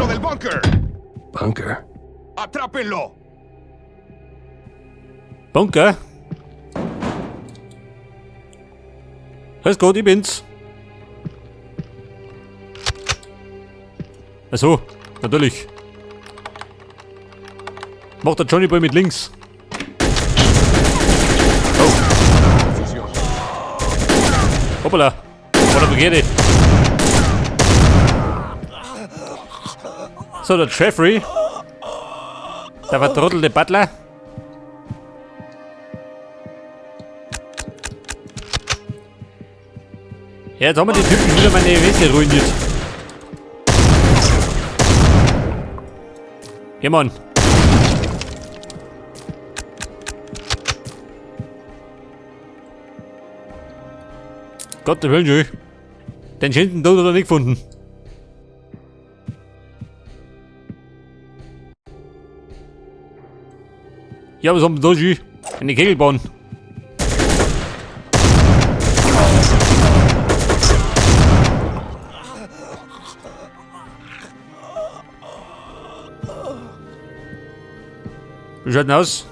¡Sáquenlo del búnker! Bunker. ¡Atrápenlo! Bunker? Grüß Gott, ich bin's. Ach so, natürlich. Macht der Johnny Boy mit links. Oh. Hoppala. Oder verkehrt. So, der Jeffrey. Der vertrottelte Butler. Ja, jetzt haben wir die Typen schon wieder meine Weste ruiniert. Geh, Mann. Gott, der Willen, den schönsten Tod hat er nicht gefunden. Ja, was haben wir da schon? Eine Kegelbahn. Wie schaut denn aus?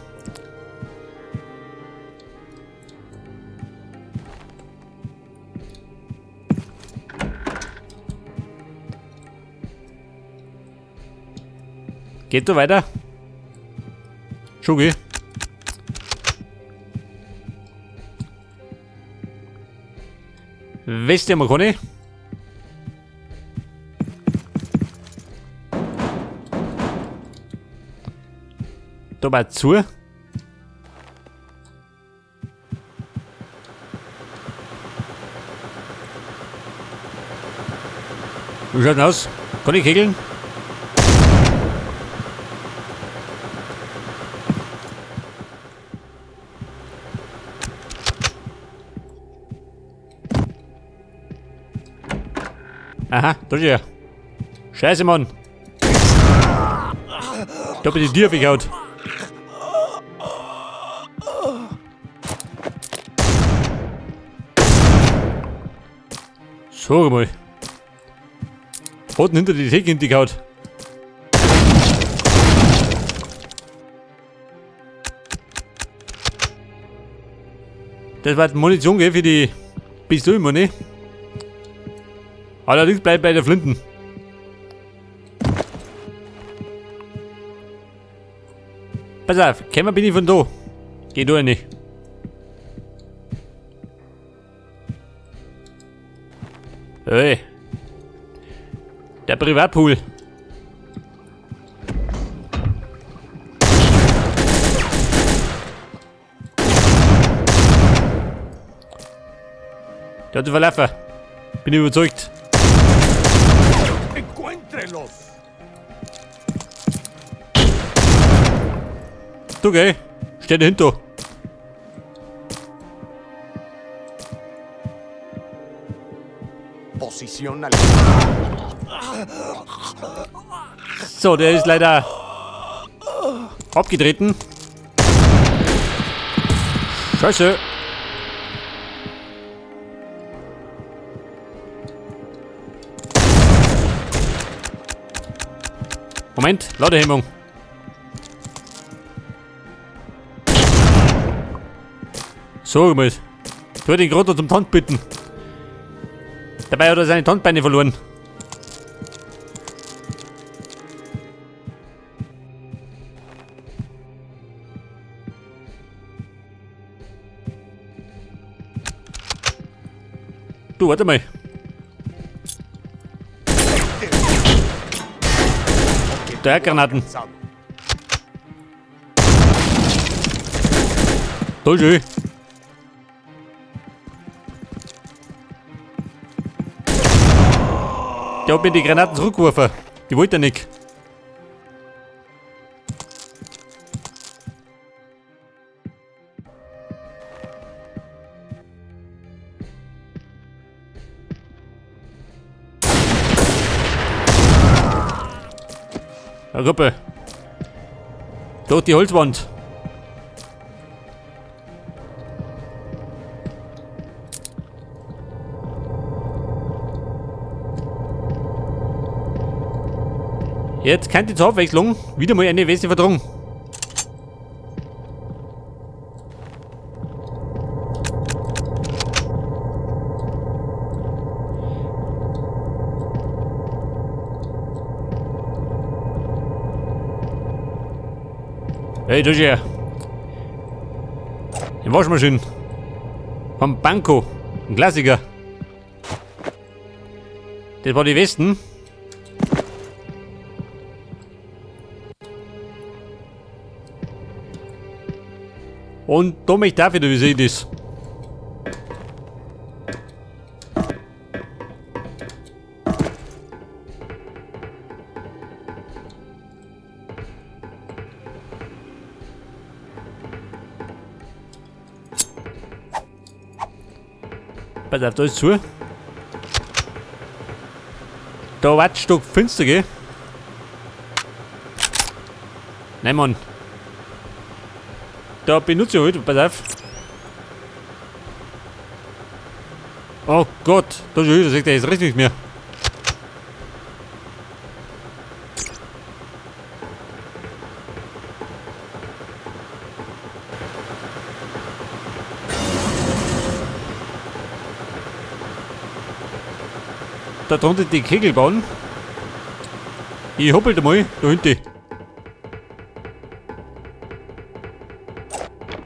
Geht da weiter? Schon, Weste haben wir keine. Da war zu. Wie schaut denn aus? Kann ich kegeln? Aha, da ist er. Scheiße, Mann. Da hab ich die Tür weggehauen. Sag mal. Hat denn hinter die Theke hingehauen. Das war die Munition, gell, für die Pistole, ne? Allerdings bleibt bei der Flinten. Pass auf, kämmer bin ich von da. Geh da rein. Hey. Der Privatpool. Der hat sich verlaufen. Bin ich überzeugt. ¡Encuéntrelos! Du, gell? Steh dahinter. Posición al... So, der ist leider abgetreten. Scheiße. Moment, Ladehemmung. So, mal. Du hättest ihn gerade noch zum Tanz bitten. Dabei hat er seine Tanzbeine verloren. Du, warte mal. Der Granaten. Toll, schön. Der hat mir die Granaten zurückgeworfen. Die wollte er nicht. Herr Rippe. Durch die Holzwand. Jetzt könnte zur Abwechslung wieder mal eine Weste vertragen. Hey, da ist er. Die Waschmaschine. Vom Banco. Ein Klassiker. Das war die Westen. Und da möchte ich auch wieder, wie sehe ich das? Pass auf, da ist zu. Da war es stockfinster, gell? Nein, Mann. Da benutze ich heute, pass auf. Oh Gott, da ist schon wieder, sagt er jetzt recht nicht mehr. Da drunter die Kegelbahn. Ich hoppel da mal, da hinten.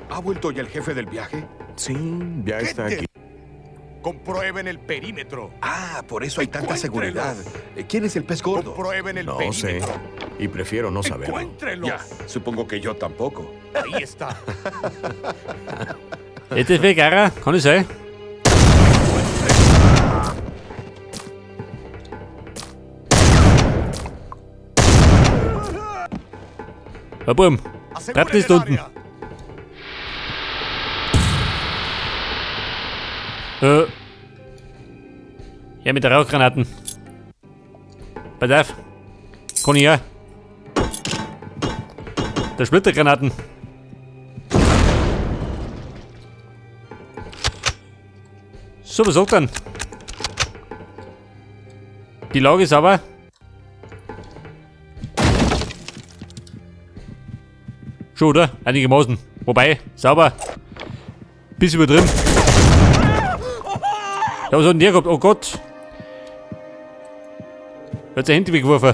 ¿Ha vuelto ya el jefe del viaje? Sí, ya está aquí. Comprueben el perímetro. Ah, por eso hay tanta Encuéntrelos. seguridad. ¿Quién es el pez gordo? Comprueben el No sé. perímetro. Y prefiero no saberlo. Encuéntrelos. Ya, supongo que yo tampoco. Ahí está. Jetzt ist weg, Ara. Kann es sein? Ja, Buben. Bleibt Aseguren das el da unten. área. Ja, mit der Rauchgranaten. Pass auf. Kann ich ja. Der Splittergranaten. So, was sagt dann? Die Lage ist aber. Schon, oder? Einigermaßen. Wobei, sauber. Bisschen übertrieben. Ja, was hat denn der gehabt? Oh Gott. Er hat sein Handy weggeworfen.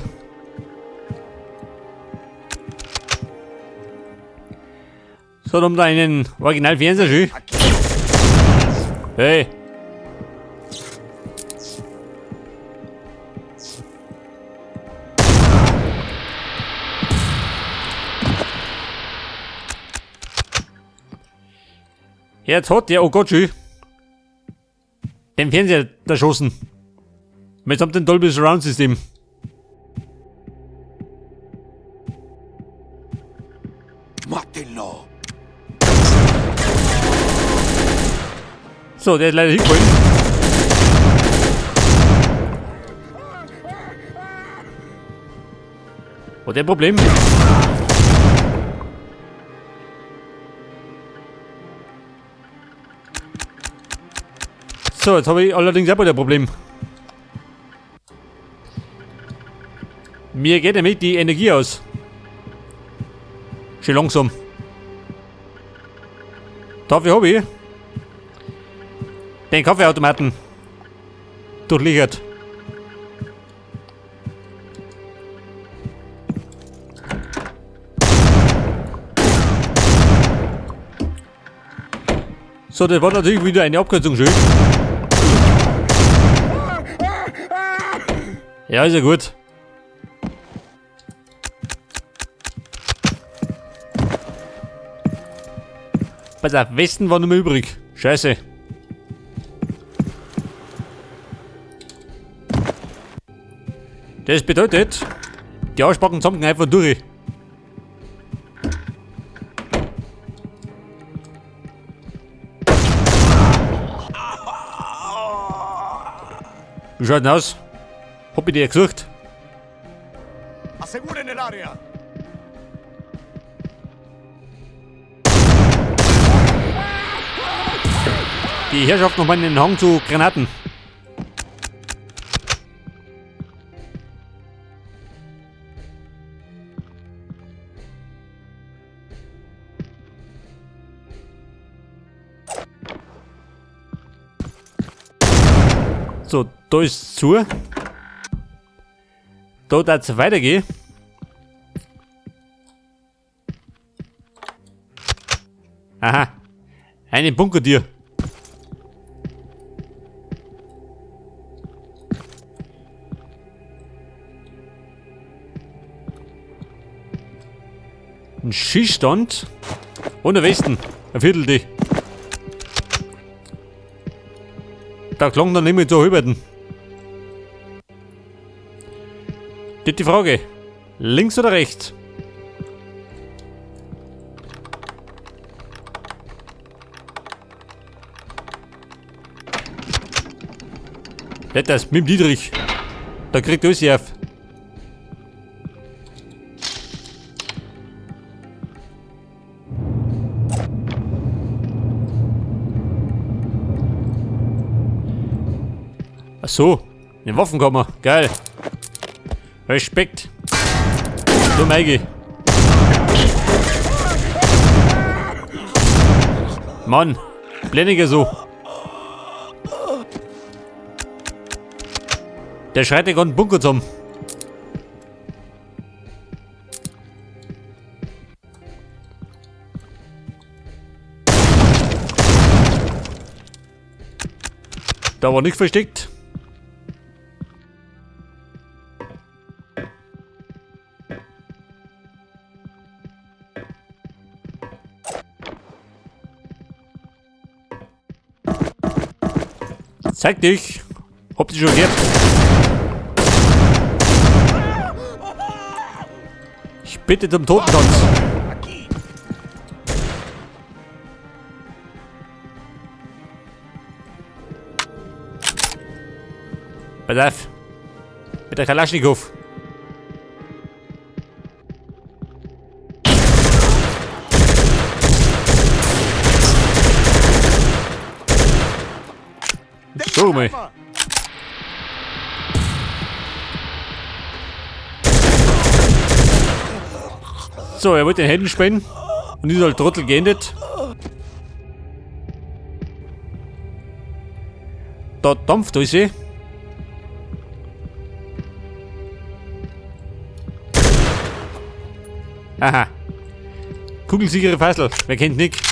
So, dann haben wir einen Original-Fernseher schön. Hey. Jetzt hat der, oh Gott, schön, den Fernseher erschossen. Mitsamt dem Dolby Surround System. ¡Mátenlo! So, der ist leider hingefallen. Hat der ein Problem? So, jetzt habe ich allerdings auch bald ein Problem. Mir geht nämlich die Energie aus. Schön langsam. Dafür habe ich den Kaffeeautomaten durchlöchert. So, das war natürlich wieder eine Abkürzung, schön. Ja, ist ja gut. Pass auf, Westen war nur mehr übrig. Scheiße. Das bedeutet, die Arschbacken zanken einfach durch. Wie schaut denn aus? Hab ich dir gesucht? Aseguren el área. Die Herrschaft noch mal einen Hang zu Granaten. So, da ist zu. Da darf es weitergehen. Aha. Eine Bunkertür. Ein Schießstand. Und der Westen. Ein Viertel die. Da klang dann nicht mehr zu halberten. Das ist die Frage. Links oder rechts? Ja, das mit dem Dietrich. Da kriegt alles auf. Ach so, eine Waffenkammer. Geil. Respekt. Du Meige. Mann, blendige so. Der schreit den ganzen Bunker zusammen. Da war nichts versteckt. Zeig dich! Hab dich schon gehört. Ich bitte zum Totentanz. Pass auf. Mit der Kalaschnikow. So mal. So, er wollte den Händen spenden und ist halt Trottel geendet. Da dampft alles. Aha. Kugelsichere Fassel, wer kennt nicht?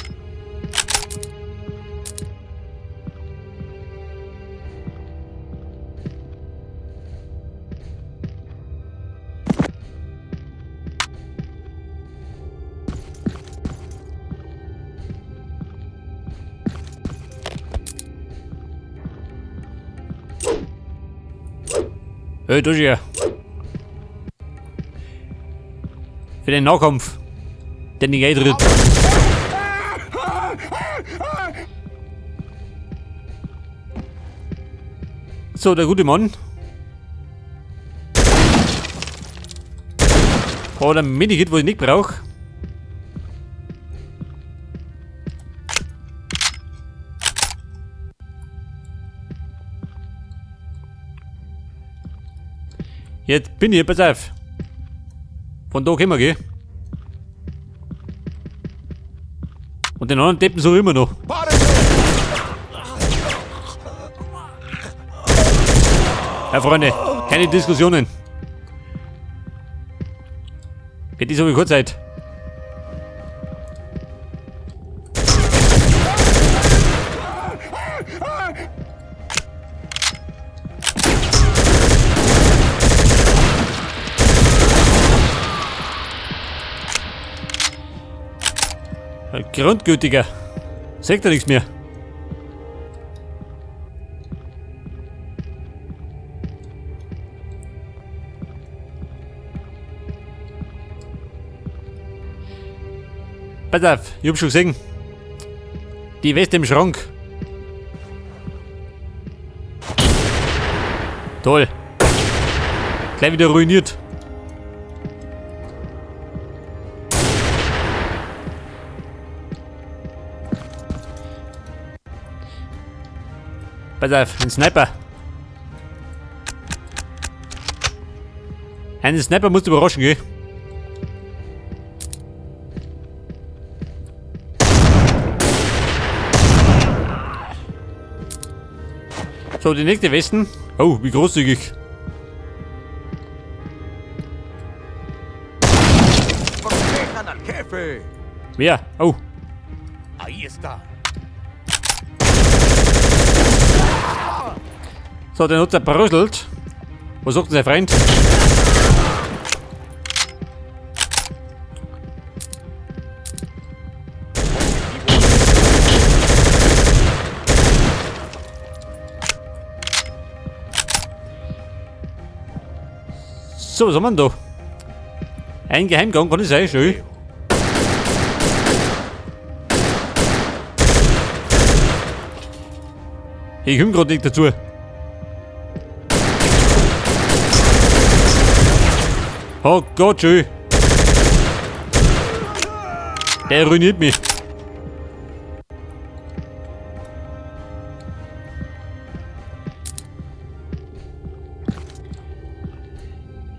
Hey, du hier. Für den Nahkampf. Den nicht eintritt. So, der gute Mann. Oh, der Minikit, wo ich nicht brauche. Jetzt bin ich, pass auf. Von da können wir gehen. Und den anderen Deppen so immer noch. Ja, Freunde, keine Diskussionen. Geht die so wie Kurzzeit. Grundgültiger. Sagt er nichts mehr. Pass auf, ich hab schon gesehen. Die Weste im Schrank. Toll. Gleich wieder ruiniert. Pass auf, ein Sniper. Einen Sniper musst du überraschen, gell? So, die nächste Westen. Oh, wie großzügig. ¡Protejan al jefe! Wer? Oh. Ahí está. So, den hat er bröselt. Was sagt denn sein Freund? So, was haben wir denn da? Ein Geheimgang, kann das sein? Schön. Ich komm grad nicht dazu. Oh Gott, schön. Der ruiniert mich.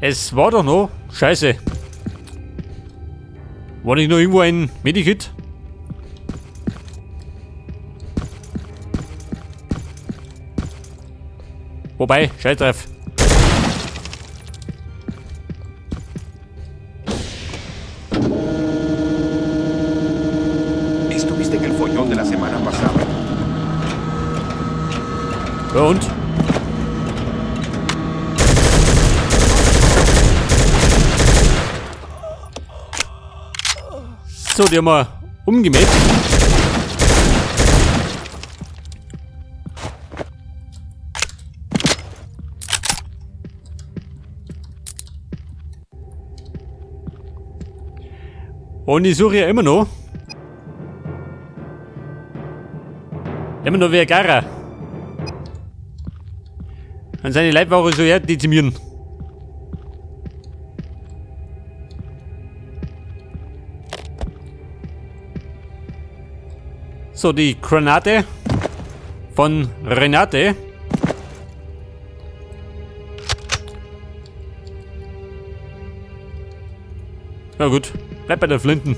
Es war doch noch. Scheiße. War nicht noch irgendwo ein Medikit? Wobei, scheiß drauf. ¿Estuviste en el follón de la semana pasada? Ja und? So, die haben wir umgemäht. Und ich suche ja immer noch. Immer noch Vergara. Und seine Leibwache so her dezimieren. So, die Granate von Renate. Na gut, bleib bei der Flinten.